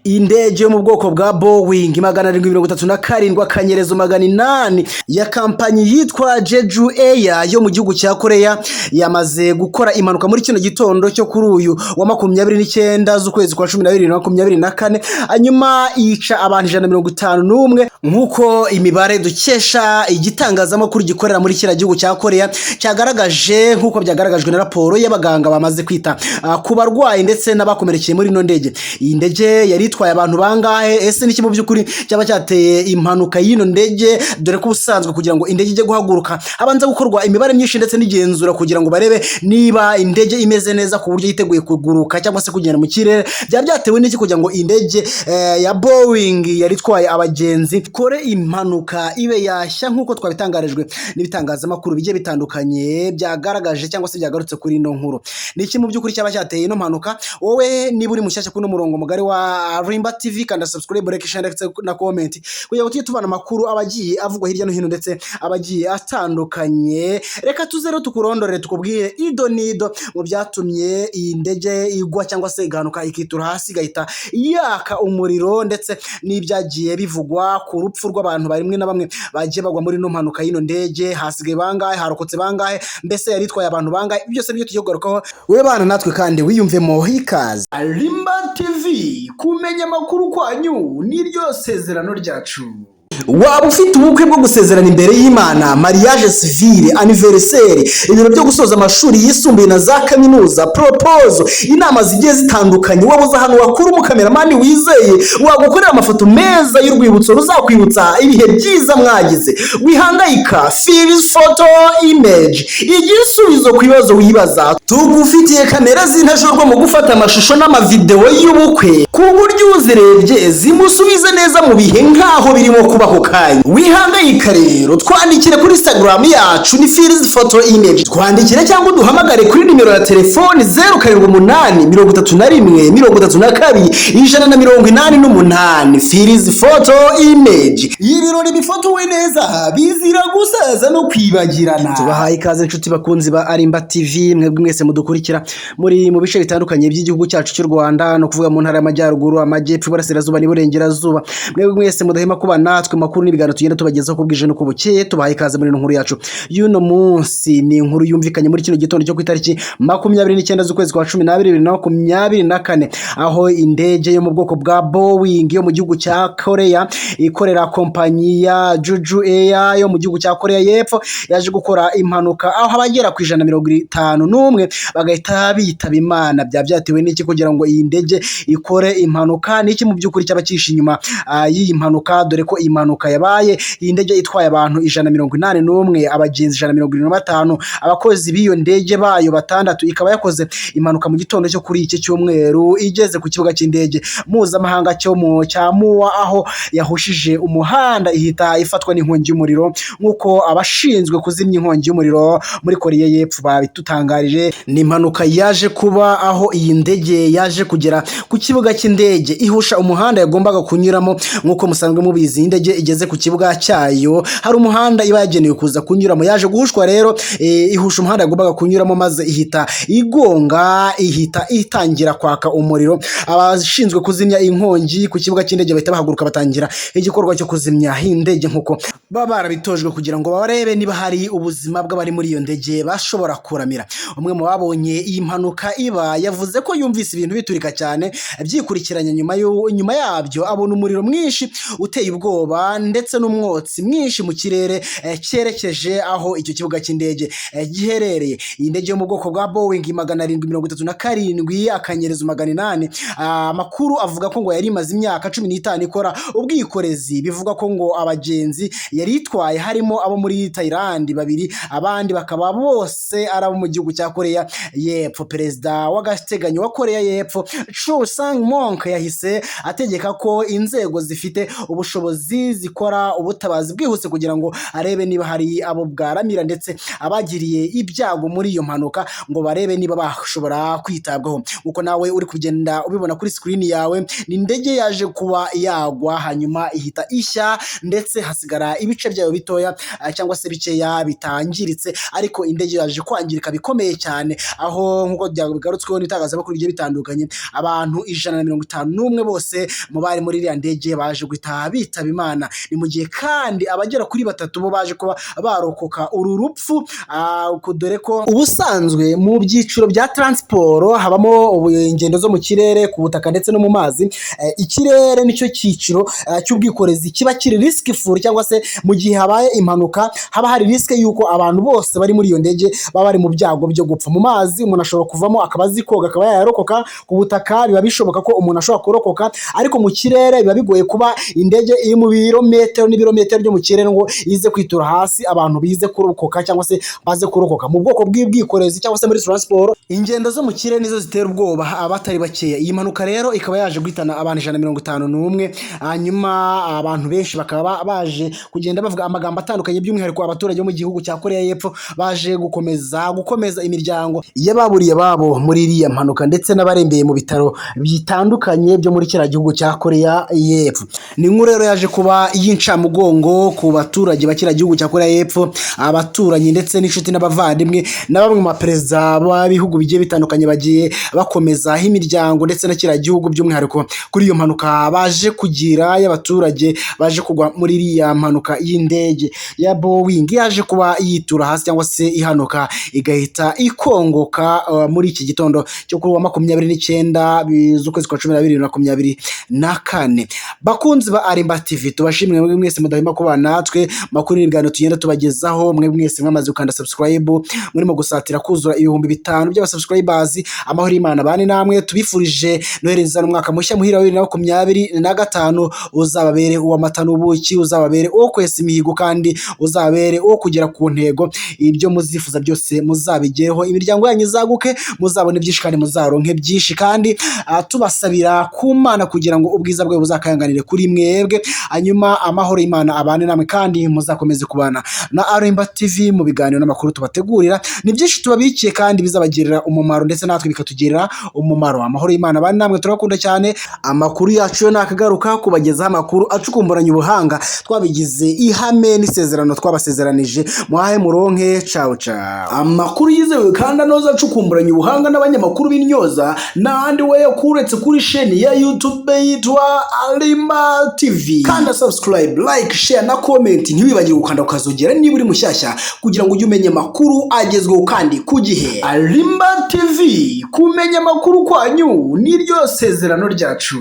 Indege yo mu bwoko bwa Boeing 737-800 ya kampanyi yitwa Jeju Air yo mu gihugu cya Korea yamaze gukora impanuka muri kino gitondo cyo kuri uyu wa 29 z'ukwezi kwa 12 2024, hanyuma yica abantu 151, nk'uko imibare dukesha igitangazamakuru gikorera muri kiriya gihugu cya Korea cyagaragaje, nk'uko byagaragajwe na raporo y'abaganga bamaze kwita ku barwayi ndetse n'abakomerekeye muri ino ndege. Iyi ndege yari itwaye abantu bangahe? Ese n'iki mu by'ukuri cyaba cyateye impanuka y'ino ndege? Dore ko ubusanzwe kugira ngo indege ijye guhaguruka habanza gukorwa imibare myinshi ndetse n'igenzura kugira ngo barebe niba indege imeze neza ku buryo yiteguye kuguruka cyangwa se kugenda mu kirere. Byaba byatewe n'iki kugira ngo indege ya Boeing yari itwaye abagenzi ikore impanuka, ibe yashya, nk'uko twabitangarijwe n'ibitangazamakuru bigiye bitandukanye byagaragaje cyangwa se byagarutse kuri ino nkuru? Ni iki mu by'ukuri cyaba cyateye ino mpanuka? Wowe niba uri mushyashya kuri uno murongo mugari wa Rimba TV, kanda subscribe, like, share ndetse na comment kugira ngo tujye tubana amakuru aba agiye avugwa hirya no hino ndetse aba agiye atandukanye. Reka tuze rero tukurondorere, tukubwire ido n'ido mu byatumye iyi ndege igwa cyangwa se igahanuka, ikitura hasi, igahita yaka umuriro, ndetse n'ibyagiye bivugwa ku rupfu rw'abantu bamwe na bamwe bagiye bagwa muri ino mpanuka y'ino ndege. Hasigaye bangahe? Harokotse bangahe? Mbese yari itwaye abantu bangahe? Byose nibyo tugiye kugarukaho. We bana natwe kandi wiyumvemo ikaze. Rimba TV, kumenya amakuru kwanyu niryo sezerano ryacu. Waba ufite ubukwe bwo gusezerana imbere y'Imana, mariage civile, anniversaire, ibiro byo gusoza amashuri yisumbuye na za kaminuza, proposal, inama zigiye zitandukanye, wabuze ahantu wakura umukameramani wizeye wagukorera amafoto meza y'urwibutso ruzakwibutsa ibihe byiza mwagize? Wihangayika, Filiz Photo Image, igisubizo ku bibazo wibaza. Tugufitiye kamera z'intajorwa mu gufata amashusho n'amavidewo y'ubukwe, ku buryo uzirebye zimusubiza neza mu bihe nk'aho birimo kuba ako kanya. Wihangayika rero, twandikire kuri Instagram yacu ni Filiz Photo Image. Twandikire cyangwa uduhamagare kuri nimero ya telefoni 0783132188. Filiz Photo Image, ibirori bifotowe neza bizira gusaza no kwibagirana. Tubahaye ikaze, inshuti bakunzi ba Arimba TV, mwebwe mwese mudukurikira muri mu bice bitandukanye by'igihugu cyacu cy'u Rwanda, no kuvuga mu ntara y'Amajyaruguru, Amajyepfo, Iburasirazuba n'Iburengerazuba. Mwebwe mwese mudahema kuba natwe, makuru n'ibiganiro tugenda tubagezaho ko bwije n'uko bukeye, tubahaye ikaze muri ino nkuru yacu y'uno munsi. Ni inkuru yumvikanye muri kino gitondo cyo ku itariki 29 z'ukwezi kwa 12 2024, aho indege yo mu bwoko bwa Boeing yo mu gihugu cya Korea ikorera kompanyi ya Jeju Air yo mu gihugu cya Korea y'Epfo yaje gukora impanuka, aho abagera ku 151 bagahita bitaba Imana. Byaba byatewe n'iki kugira ngo iyi ndege ikore impanuka? N'iki mu by'ukuri cyaba cyihishe inyuma y'iyi mpanuka? Dore ko iyi mpanuka yabaye iyi ndege itwaye abantu 181, abagenzi 175, abakozi b'iyo ndege bayo batandatu, ikaba yakoze impanuka mu gitondo cyo kuri iki cyumweru igeze ku kibuga cy'indege mpuzamahanga cyo mu cya Muwa, aho yahushije umuhanda ihita ifatwa n'inkongi y'umuriro, nk'uko abashinzwe kuzimya inkongi y'umuriro muri Korea y'Epfo babitutangarije. Ni impanuka yaje kuba aho iyi ndege yaje kugera ku kibuga cy'indege ihusha umuhanda yagombaga kunyuramo. Nk'uko musanzwe mubizi, iyi ndege igeze ku kibuga cyayo hari umuhanda iba yagenewe kuza kunyuramo. Yaje guhushwa rero, ihusha umuhanda yagombaga kunyuramo, maze ihita igonga, ihita itangira kwaka umuriro. Abashinzwe kuzimya inkongi ku kibuga cy'indege bahita bahaguruka, batangira igikorwa cyo kuzimya indege, nk'uko baba barabitojwe, kugira ngo barebe niba hari ubuzima bw'abari muri iyo ndege bashobora kuramira. Umwe mu babonye iyi mpanuka iba yavuze ko yumvise ibintu biturika cyane byikurikiranya, nyuma yabyo abona umuriro mwinshi uteye ubwoba ndetse n'umwotsi mwinshi mu kirere cyerekeje aho icyo kibuga cy'indege giherereye. Iyi ndege yo mu bwoko bwa Boeing 737-800, amakuru avuga ko ngo yari imaze imyaka 15 ikora ubwikorezi. Bivuga ko ngo abagenzi yari itwaye harimo abo muri Thailand babiri, abandi bakaba bose ari abo mu gihugu cya Korea y'Epfo. Perezida w'agateganyo wa Korea y'Epfo, Cho Sang-mok, yahise ategeka ko inzego zifite ubushobozi zikora ubutabazi bwihuse kugira ngo arebe niba hari abo bwaramira, ndetse abagiriye ibyago muri iyo mpanuka ngo barebe niba bashobora kwitabwaho. Uko nawe uri kugenda ubibona kuri screen yawe, ni indege yaje kuba yagwa, hanyuma ihita ishya, ndetse hasigara ibice byayo bitoya cyangwa se bikeya bitangiritse, ariko indege yaje kwangirika bikomeye cyane, aho nk'uko byagarutsweho n'itangazamakuru bigiye bitandukanye, abantu ijana na mirongo 151 bose mu bari muri iriya ndege baje guhita bitaba Imana. Ni mu gihe kandi abagera kuri batatu bo baje kuba barokoka uru rupfu, dore ko ubusanzwe mu byiciro bya transport habamo ingendo zo mu kirere, ku butaka ndetse no mu mazi. Ikirere nicyo cyiciro cy'ubwikorezi kiba kiri riskful, cyangwa se mu gihe habaye impanuka haba hari risk y'uko abantu bose bari muri iyo ndege baba bari mu byago byo gupfa. Mu mazi umuntu ashobora kuvamo akaba azi koga, akaba yarokoka. Ku butaka biba bishoboka ko umuntu ashobora kurokoka, ariko mu kirere biba bigoye kuba indege iri mu birometero n'ibirometero byo mu kirere ngo ize kwitura hasi, abantu bize kurokoka cyangwa se baze kurokoka. Mu bwoko bw'ubwikorezi cyangwa se muri transport, ingendo zo mu kirere nizo zitera ubwoba abatari bakeya. Iyi mpanuka rero ikaba yaje guhitana abantu 151. Hanyuma abantu benshi bakaba baje kugenda bavuga amagambo atandukanye, by'umwihariko abaturage bo mu gihugu cya Korea y'Epfo baje gukomeza imiryango y'ababuriye babo muri iriya mpanuka, ndetse n'abarembeye mu bitaro bitandukanye byo muri kiriya gihugu cya Korea y'Epfo. Ni inkuru rero yaje kuba y'incamugongo ku baturage ba kiriya gihugu cya Korea y'Epfo, abaturanyi ndetse n'inshuti n'abavandimwe, na bamwe mu baperezida b'ibihugu bigiye bitandukanye bagiye bakomezaho imiryango ndetse na kiriya gihugu, by'umwihariko kuri iyo mpanuka baje kugira y'abaturage baje kugwa muri iriya mpanuka y'indege ya Boeing yaje kuba yitura hasi cyangwa se ihanuka igahita ikongoka muri iki gitondo cyo kuri wa 29 z'ukwezi kwa 12 2024. Bakunzi ba Arimba TV, tubashimire mwebwe mwese mudahwema kubana natwe makuru n'ibiganiro tugenda tubagezaho. Mwe mwese mwamaze gukanda subscribe, murimo gusatira kuzura 5000 by'abasubscribers. Amahoro y'Imana bane namwe. Tubifurije Noheli nziza n'umwaka mushya muhira wa 2025. Uzababere uw'amata n'ubuki, uzababere uwo kwesa imihigo, kandi uzababere uwo kugera ku ntego. Ibyo muzifuza byose muzabigereho, imiryango yanyu izaguke, muzabone byinshi kandi muzaronke byinshi. Kandi tubasabira ku Mana kugira ngo ubwiza bwawe buzakayanganire kuri mwebwe. Hanyuma amahoro y'Imana abane namwe, kandi muzakomeze kubana na Arimba TV mu biganiro n'amakuru tubategurira. Ni byinshi tubabikiye kandi bizabagirira umumaro, ndetse natwe bikatugirira umumaro. Amahoro y'Imana abane namwe, turabakunda cyane. Amakuru yacu yo nakagaruka kubagezaho amakuru acukumburanye ubuhanga, twabigize ihame n'isezerano twabasezeranije. Muhahe muronke, cawu cawu. Amakuru yizewe kandi anoza, acukumburanye ubuhanga n'abanyamakuru b'intyoza, n'ahandi we kuretse kuri sheni ya YouTube yitwa Arimba TV. Kanda subscribe, like, share na comment. Ntiwibagirwe gukanda ukazogera niba uri mushyashya, kugira ngo ujye umenya amakuru agezweho kandi ku gihe. Arimba TV, kumenya amakuru kwanyu niryo sezerano ryacu.